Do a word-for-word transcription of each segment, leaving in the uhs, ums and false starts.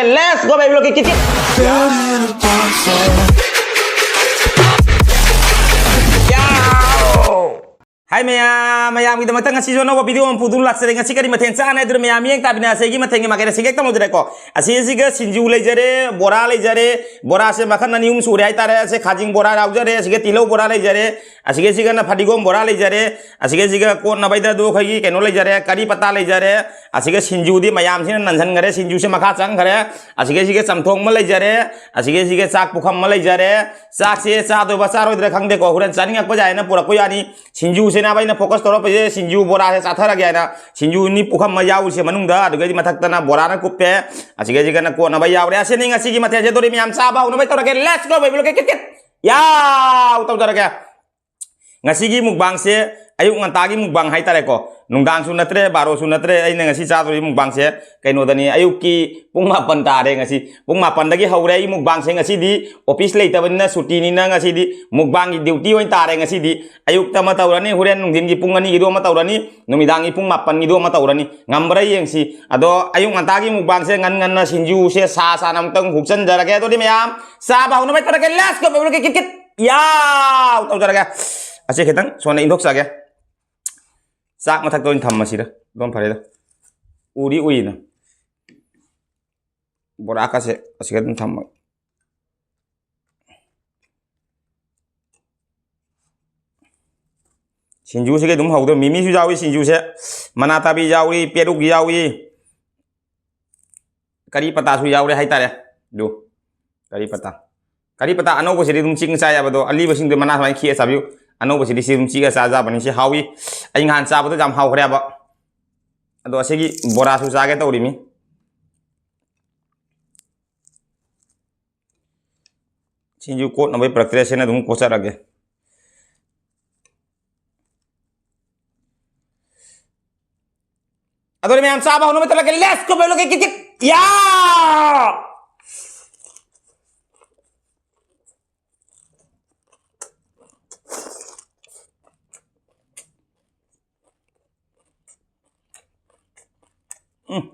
Let's go, baby, look at it. Hi ꯃꯌꯥꯝ, ꯃꯌꯥꯝꯒꯤꯗꯃꯛꯇ ꯉꯁꯤꯁꯨ ꯑꯅꯧꯕ video ꯑꯃ ꯄꯨꯗꯨꯅ ꯂꯥꯛꯆꯔꯦ꯫ ꯉꯁꯤ ꯀꯔꯤ ꯃꯊꯦꯜ ꯆꯥꯅꯤ ꯍꯥꯏꯗꯨꯅ ꯃꯌꯥꯝ ꯃꯤꯠꯌꯦꯡ ꯇꯥꯕꯤꯅ ꯑꯁꯤꯒꯤ ꯃꯊꯦꯜꯒꯤ ꯃꯥꯏꯀꯩꯗ ꯁꯤꯒꯦꯛ ꯇꯝꯍꯧꯗ꯭ꯔꯦꯀꯣ꯫ ꯑꯁꯤꯁꯤꯒ ꯁꯤꯡꯖꯨ ꯂꯩꯖꯔꯦ, ꯕꯣꯔꯥ ꯂꯩꯖꯔꯦ꯫ ꯕꯣꯔꯥꯁꯦ ꯃꯈꯜ ꯑꯅꯤ ꯑꯍꯨꯝ ꯁꯨꯔꯦ ꯍꯥꯏꯇꯥꯔꯦ꯫ ꯑꯁꯦ ꯈꯥꯖꯤꯡ ꯕꯣꯔꯥ ꯌꯥꯎꯖꯔꯦ, ꯑꯁꯤꯒ ꯇꯤꯜꯍꯧ ꯕꯣꯔꯥ ꯂꯩꯖꯔꯦ, ꯑꯁꯤꯒ ꯁꯤꯒꯅ ꯐꯗꯤꯒꯣꯝ ꯕꯣꯔꯥ ꯂꯩꯖꯔꯦ, ꯑꯁꯤꯒ ꯁꯤꯒ ꯀꯣꯠꯅꯕꯩꯗ ꯑꯗꯨ ꯑꯩꯈꯣꯏꯒꯤ ꯀꯩꯅꯣ ꯂꯩꯖꯔꯦ, ꯀꯔꯤ ꯄꯇꯥ ꯂꯩꯖꯔꯦ꯫ ꯑꯁꯤꯒ ꯁꯤꯡꯖꯨꯗꯤ ꯃꯌꯥꯝꯁꯤꯅ ꯅꯟꯁꯤꯟꯈꯔꯦ, ꯁꯤꯡꯖꯨꯁꯦ ꯃꯈꯥ ꯆꯪꯈꯔꯦ꯫ ꯑꯁꯤꯒ ꯁꯤꯒ ꯆꯝꯊꯣꯡ ꯑꯃ ꯂꯩꯖꯔꯦ, ꯑꯁꯤꯒ ꯁꯤꯒ ꯆꯥꯛ ꯄꯨꯈꯝ ꯑꯃ ꯂꯩꯖꯔꯦ꯫ ꯆꯥꯛꯁꯦ ꯆꯥꯗꯣꯏꯕ ꯆꯥꯔꯣꯏꯗ꯭ꯔꯥ ꯈꯪꯗꯦꯀꯣ, ꯍꯣꯔꯦꯟ ꯆꯥꯅꯤꯡꯉꯛꯄ ꯌꯥꯏꯅ ꯄꯨꯔꯛꯄ ꯌꯥꯅꯤ꯫ ꯁꯤꯡꯖꯨꯁꯦ ꯅꯥꯕ ꯑꯩꯅ focus ꯇꯧꯔꯛꯄꯁꯦ ꯁꯤꯡꯖꯨ ꯕꯣꯔꯥꯁꯦ ꯆꯥꯊꯔꯒꯦ ꯍꯥꯏꯅ꯫ ꯁꯤꯡꯖꯨꯅꯤ ꯄꯨꯈꯝ ꯑꯃ ꯌꯥꯎꯔꯤꯁꯦ ꯃꯅꯨꯡꯗ, ꯑꯗꯨꯒꯩꯗꯤ ꯃꯊꯛꯇꯅ ꯕꯣꯔꯥꯅ ꯀꯨꯞꯄꯦ꯫ ꯑꯁꯤꯒꯩꯁꯤꯒꯅ ꯀꯣꯠꯅꯕ ꯌꯥꯎꯔꯦ꯫ ꯑꯁꯤꯅꯤ ꯉꯁꯤꯒꯤ ꯃꯊꯦꯜꯁꯦ꯫ ꯑꯗꯨꯗꯤ ꯃꯌꯥꯝ ꯆꯥꯕ ꯍꯧꯅꯕ ꯇꯧꯔꯒꯦ꯫ Let's go, baby, look at it. ꯌꯥꯎ! ꯇꯧꯖꯔꯒꯦ꯫ ꯉꯁꯤꯒꯤ mukbangꯁꯦ ꯑꯌꯨꯛ ꯉꯟꯇꯥꯒꯤ mukbang ꯍꯥꯏꯇꯥꯔꯦꯀꯣ꯫ ꯅꯨꯡꯗꯥꯡꯁꯨ ꯅꯠꯇ꯭ꯔꯦ, ꯕꯥꯔꯣꯁꯨ ꯅꯠꯇ꯭ꯔꯦ꯫ ꯑꯩꯅ ꯉꯁꯤ ꯆꯥꯗꯣꯔꯤ mukbangꯁꯦ ꯀꯩꯅꯣꯗꯅꯤ, ꯑꯌꯨꯛꯀꯤ ꯄꯨꯡ ꯃꯥꯄꯟ ꯇꯥꯔꯦ ꯉꯁꯤ꯫ ꯄꯨꯡ ꯃꯥꯄꯟꯗꯒꯤ ꯍꯧꯔꯦ ꯑꯩ mukbangꯁꯦ꯫ ꯉꯁꯤꯗꯤ office ꯂꯩꯇꯕꯅꯤꯅ ꯁꯨꯇꯤꯅꯤꯅ ꯉꯁꯤꯗꯤ mukbangꯒꯤ duty ꯑꯣꯏꯅ ꯇꯥꯔꯦ ꯉꯁꯤꯗꯤ꯫ ꯑꯌꯨꯛꯇ ꯑꯃ ꯇꯧꯔꯅꯤ, ꯍꯣꯔꯦꯟ ꯅꯨꯡꯊꯤꯟꯒꯤ ꯄꯨꯡ ꯑꯅꯤꯒꯤꯗꯣ ꯑꯃ ꯇꯧꯔꯅꯤ, ꯅꯨꯃꯤꯗꯥꯡꯒꯤ ꯄꯨꯡ ꯃꯥꯄꯟꯒꯤꯗꯣ ꯑꯃ ꯇꯧꯔꯅꯤ꯫ ꯉꯝꯕ꯭ꯔꯥ ꯌꯦꯡꯁꯤ꯫ ꯑꯗꯣ ꯑꯌꯨꯛ ꯉꯟꯇꯥꯒꯤ mukbangꯁꯦ ꯉꯟ ꯉꯟꯅ ꯁꯤꯡꯖꯨꯁꯦ ꯁꯥ ꯁꯥꯅ ꯑꯃꯨꯛꯇꯪ ꯍꯨꯛꯆꯟꯖꯔꯒꯦ꯫ ꯑꯗꯨꯗꯤ ꯃꯌꯥꯝ ꯆꯥꯕ ꯍꯧꯅꯕ ꯇꯧꯔꯒꯦ꯫ Let's go, baby, look at it. ꯌꯥꯎ! ꯇꯧꯖꯔꯒꯦ꯫ ꯑꯁꯤ ꯈꯤꯇꯪ ꯁꯣꯟꯅ ꯏꯟꯊꯣꯛꯆꯒꯦ꯫ ꯆꯥꯛ ꯃꯊꯛꯇ ꯑꯣꯏꯅ ꯊꯝꯃꯁꯤꯗ꯫ ꯑꯗꯨꯝ ꯐꯔꯦꯗ꯫ ꯎꯗꯤ ꯎꯏꯅ꯫ ꯕꯣꯔꯥꯀꯥꯁꯦ ꯑꯁꯤꯒ ꯑꯗꯨꯝ ꯊꯝꯃꯒꯦ꯫ ꯁꯤꯡꯖꯨꯁꯤꯒ ꯑꯗꯨꯝ ꯍꯧꯗꯣꯏ꯫ ꯃꯤꯃꯤꯁꯨ ꯌꯥꯎꯏ ꯁꯤꯡꯖꯨꯁꯦ꯫ ꯃꯅꯥ ꯇꯥꯕꯤ ꯌꯥꯎꯏ, ꯄꯦꯔꯨꯛ ꯌꯥꯎꯏ꯫ ꯀꯔꯤ ꯄꯇꯥꯁꯨ ꯌꯥꯎꯔꯦ ꯍꯥꯏꯇꯥꯔꯦ꯫ ꯑꯗꯨ ꯀꯔꯤ ꯄꯇꯥ? ꯀꯔꯤ ꯄꯇꯥ ꯑꯅꯧꯕꯁꯤꯗꯤ ꯑꯗꯨꯝ ꯆꯤꯛꯅ ꯆꯥ ꯌꯥꯕꯗꯣ, ꯑꯂꯤꯕꯁꯤꯡꯗꯣ ꯃꯅꯥ ꯁꯨꯃꯥꯏꯅ ꯈꯤꯛꯑ ꯆꯥꯕꯤꯌꯨ꯫ ꯑꯅꯧꯕꯁꯤꯗꯤ ꯁꯤ ꯑꯗꯨꯝ ꯆꯤꯛꯑ ꯆꯥꯖꯕꯅꯤ꯫ ꯁꯤ ꯍꯥꯎꯏ꯫ ꯑꯩ ꯅꯍꯥꯟ ꯆꯥꯕꯗꯣ ꯌꯥꯝ ꯍꯥꯎꯈ꯭ꯔꯦꯕ꯫ ꯑꯗꯣ ꯑꯁꯤꯒꯤ ꯕꯣꯔꯥꯁꯨ ꯆꯥꯒꯦ ꯇꯧꯔꯤꯃꯤ꯫ ꯁꯤꯡꯖꯨ ꯀꯣꯠꯅꯕꯩ ꯄꯨꯔꯛꯇ꯭ꯔꯦ, ꯁꯤꯅ ꯑꯗꯨꯝ ꯀꯣꯠꯆꯔꯒꯦ꯫ ꯑꯗꯨꯅ ꯃꯌꯥꯝ ꯆꯥꯕ ꯍꯧꯅꯕ ꯇꯧꯔꯒꯦ꯫ Let's go, ꯕꯦꯂꯣ ꯀꯦꯛ ꯀꯤꯠ ꯀꯤꯠ꯫ ꯌꯥ! ꯎꯝ꯫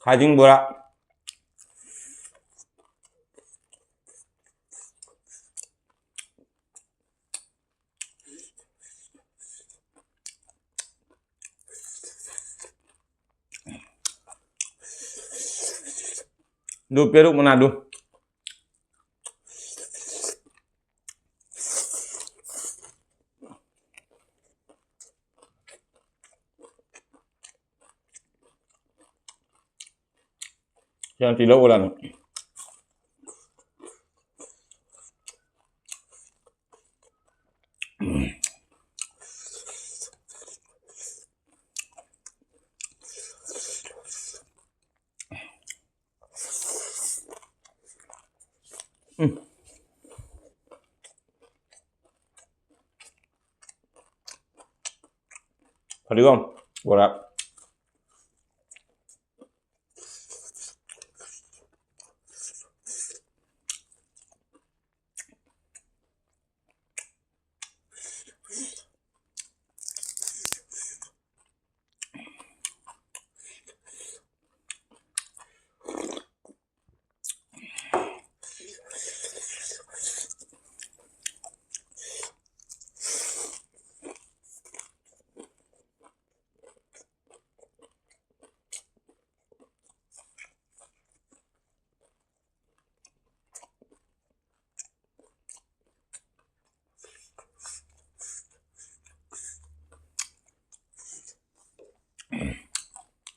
ꯊꯥꯡꯖꯤꯡ ꯕꯣꯔꯥ꯫ ꯑꯗꯨ ꯄꯦꯔꯨꯛ ꯃꯅꯥꯗꯨ꯫ ꯁꯤ ꯌꯥꯝ ꯇꯤꯜꯍꯧ ꯕꯣꯔꯥꯅꯤ꯫ ꯎꯝ꯫ ꯐꯗꯤꯒꯣꯝ ꯕꯣꯔꯥ꯫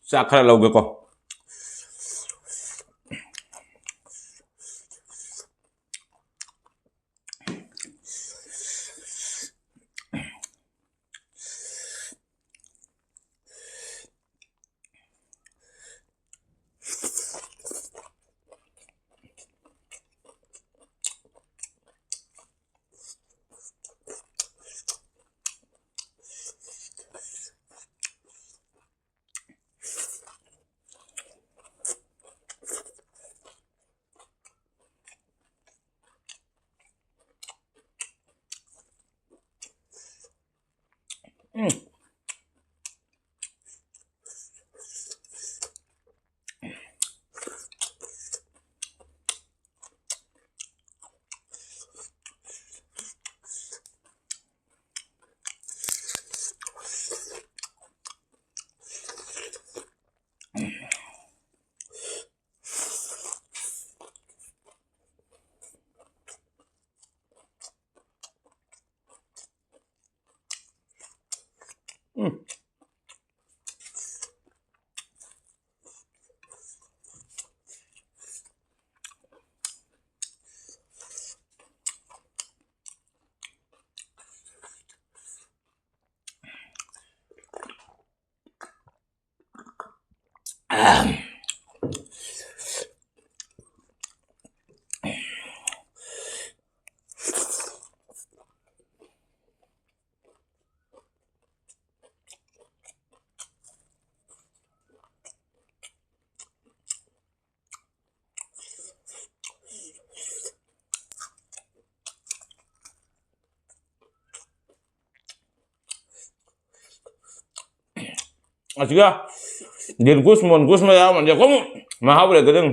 ꯆꯥꯛ ꯈꯔ ꯂꯧꯒꯦꯀꯣ꯫ ꯎꯝ꯫ ꯑꯁꯤꯒ ꯗꯤꯜꯀꯨꯁ ꯃꯣꯟꯀꯨꯁ ꯃꯌꯥꯝ ꯑꯃꯗꯤ ꯑꯩꯈꯣꯏ ꯃꯍꯥꯎ ꯂꯩꯒꯗꯣꯏꯅꯤ꯫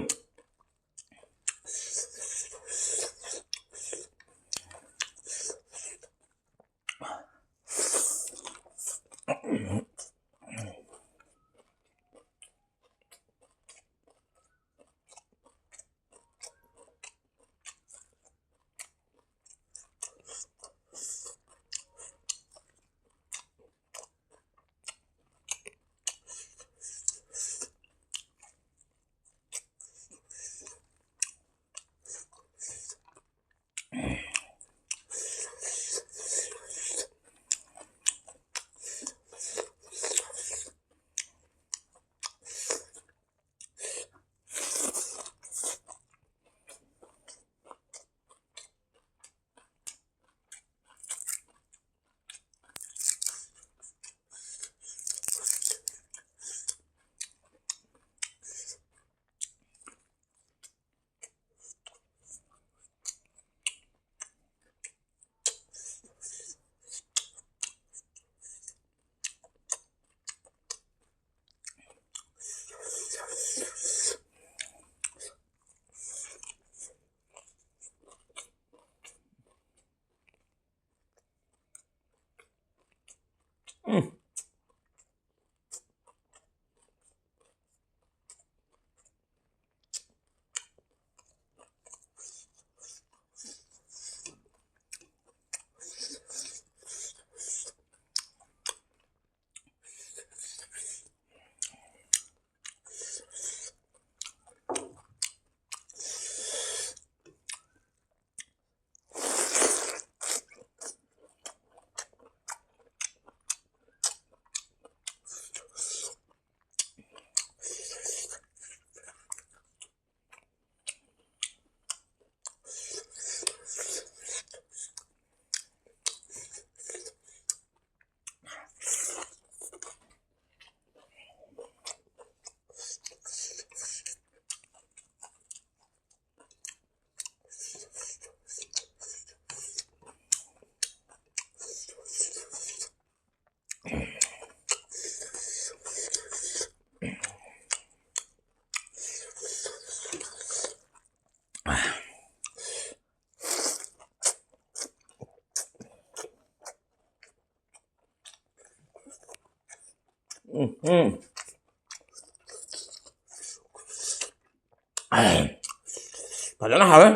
ꯎꯝ, ꯎꯝ꯫ ꯐꯖꯅ ꯍꯥꯎꯋꯦ꯫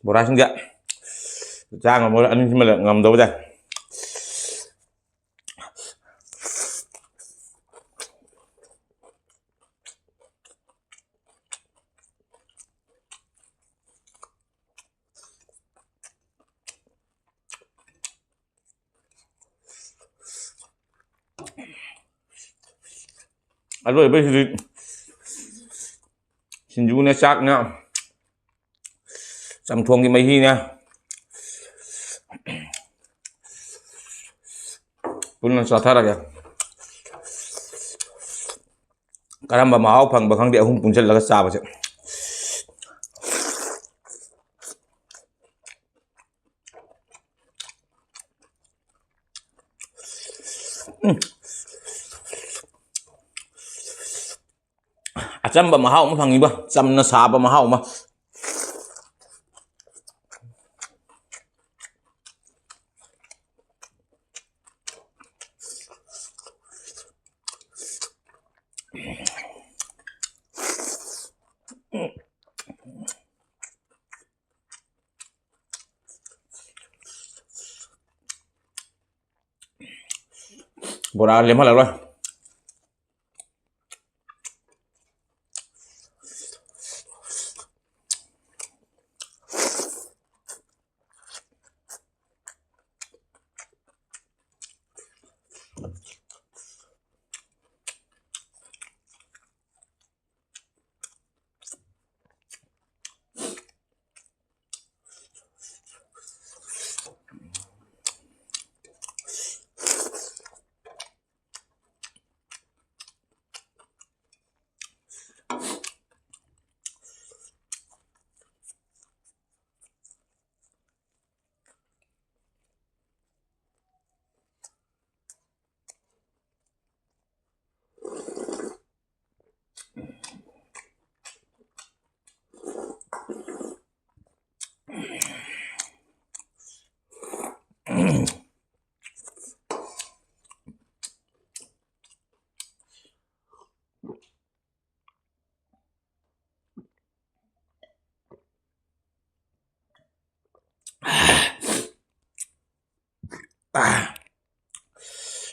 ꯕꯣꯔꯥꯁꯤꯡꯁꯦ ꯆꯥ ꯉꯝꯃꯔꯣꯏ, ꯑꯅꯤꯁꯤꯃ ꯉꯝꯗꯧꯕꯗ꯫ ꯑꯔꯣꯏꯕꯩꯁꯤꯗꯤ ꯁꯤꯡꯖꯨꯅꯦ, ꯆꯥꯛꯅꯦ, ꯆꯝꯊꯣꯡꯒꯤ ꯃꯍꯤꯅꯦ, ꯄꯨꯟꯅ ꯆꯥꯊꯔꯒꯦ꯫ ꯀꯔꯝꯕ ꯃꯍꯥꯎ ꯐꯪꯕ ꯈꯪꯗꯦ, ꯑꯍꯨꯝ ꯄꯨꯟꯁꯤꯜꯂꯒ ꯆꯥꯕꯁꯦ꯫ ꯎꯝ꯫ ꯑꯆꯝꯕ ꯃꯍꯥꯎ ꯑꯃ ꯐꯪꯉꯤꯕ, ꯆꯝꯅ ꯁꯥꯕ ꯃꯍꯥꯎ ꯑꯃ꯫ ꯕꯣꯔꯥ ꯂꯦꯝꯍꯜꯂꯔꯣꯏ꯫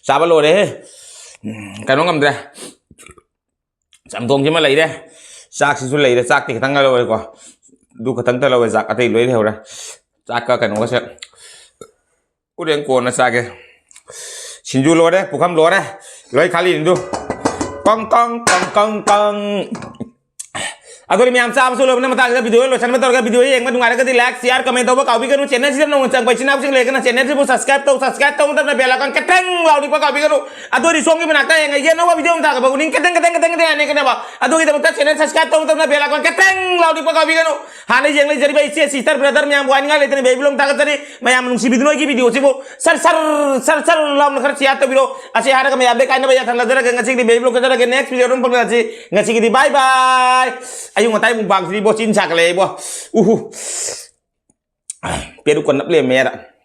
ꯆꯥꯕ ꯂꯣꯏꯔꯦꯍꯦ꯫ ꯎꯝ, ꯀꯩꯅꯣ ꯉꯝꯗ꯭ꯔꯦ꯫ ꯆꯝꯊꯣꯡꯁꯤꯃ ꯂꯩꯔꯦ, ꯆꯥꯛꯁꯤꯁꯨ ꯂꯩꯔꯦ꯫ ꯆꯥꯛꯇꯤ ꯈꯤꯇꯪ ꯂꯧꯔꯦꯀꯣ, ꯑꯗꯨ ꯈꯛꯇꯪꯇ ꯂꯧꯔꯦ꯫ ꯆꯥꯛ ꯑꯇꯩ ꯂꯣꯏ ꯂꯩꯍꯧꯔꯦ꯫ ꯆꯥꯛꯀ ꯀꯩꯅꯣꯒꯁꯦ ꯍꯣꯔꯦꯟ ꯀꯣꯟꯅ ꯆꯥꯒꯦ꯫ ꯁꯤꯡꯖꯨ ꯂꯣꯏꯔꯦ, ꯄꯨꯈꯝ ꯂꯣꯏꯔꯦ, ꯂꯣꯏ ꯈꯥꯂꯤꯅꯤꯗꯨ꯫ ꯀꯪ ꯀꯪ ꯀꯪ ꯀꯪ ꯀꯪ꯫ ꯑꯗꯨꯅꯤ ꯃꯌꯥꯝ, ꯆꯥꯕꯁꯨ ꯂꯣꯏꯕꯅ ꯃꯇꯥꯡꯁꯤꯗ video ꯂꯣꯏꯁꯟꯕ ꯇꯧꯔꯒ, video ꯌꯦꯡꯕ ꯅꯨꯡꯉꯥꯏꯔꯒꯗꯤ like, share, comment ꯇꯧꯕ ꯀꯥꯎꯕꯤꯒꯅꯨ꯫ Channel ꯁꯤꯗ ꯅꯧꯅ ꯆꯪꯕ ꯏꯆꯤꯟ ꯏꯅꯥꯎꯁꯤꯡ ꯂꯩꯔꯒꯅ channel ꯁꯤꯕꯨ subscribe ꯇꯧ, subscribe ꯇꯧꯕ ꯃꯇꯝꯗ bell icon ꯈꯤꯇꯪ ꯂꯥꯎꯅꯤꯛꯄ ꯀꯥꯎꯕꯤꯒꯅꯨ꯫ ꯑꯗꯨꯗꯤ ꯁꯣꯝꯒꯤ ꯃꯅꯥꯛꯇ ꯍꯌꯦꯡ ꯑꯩꯒꯤ ꯑꯅꯧꯕ video ꯑꯃ ꯊꯥꯒꯠꯄ ꯈꯨꯗꯤꯡ ꯈꯤꯇꯪ, ꯈꯤꯇꯪ, ꯈꯤꯇꯪ, ꯈꯤꯇꯪ ꯌꯥꯅꯤꯡꯒꯅꯦꯕ꯫ ꯑꯗꯨꯒꯤꯗꯃꯛꯇ channel subscribe ꯇꯧꯕ ꯃꯇꯝꯗ bell icon ꯈꯤꯇꯪ ꯂꯥꯎꯅꯤꯛꯄ ꯀꯥꯎꯕꯤꯒꯅꯨ꯫ ꯍꯥꯟꯅ ꯌꯦꯡ ꯂꯩꯖꯔꯤꯕ ꯏꯆꯦ, sister, brother ꯃꯌꯥꯝꯕꯨ ꯍꯥꯏꯅꯤꯡꯉꯥꯏ ꯂꯩꯇꯅ baby ꯂꯣꯝ ꯊꯥꯒꯠꯆꯔꯤ꯫ ꯃꯌꯥꯝ ꯅꯨꯡꯁꯤꯕꯤꯗꯨꯅ ꯑꯩꯒꯤ video ꯁꯤꯕꯨ ꯁꯔ ꯁꯔ ꯁꯔ ꯁꯔ ꯂꯥꯎꯅ ꯈꯔ share ꯇꯧꯕꯤꯔꯣ꯫ ꯑꯁꯤ ꯍꯥꯏꯔꯒ ꯃꯌꯥꯝꯗꯩ ꯀꯥꯏꯅꯕ ꯌꯥꯊꯪ ꯅꯠꯆꯔꯒ ꯉꯁꯤꯒꯤꯗꯤ baby ꯂꯣꯝ ꯀꯠꯆꯔꯒꯦ꯫ Next video ꯑꯗꯨꯝ ꯐꯪꯅꯔꯁꯤ꯫ ꯉꯁꯤꯒꯤꯗꯤ bye bye꯫ ꯑꯌꯨꯛ ꯉꯟꯇꯥꯒꯤ ꯃꯨꯛꯕꯥꯡꯁꯤꯗꯤ ꯏꯕꯣ ꯆꯤꯟ ꯁꯥꯒꯠꯂꯛꯑꯦ ꯏꯕꯣ꯫ ꯎꯍꯨ꯫ ꯄꯦꯔꯨꯛꯀ ꯅꯞ ꯂꯩꯔꯝꯃꯦ ꯍꯥꯏꯔ꯫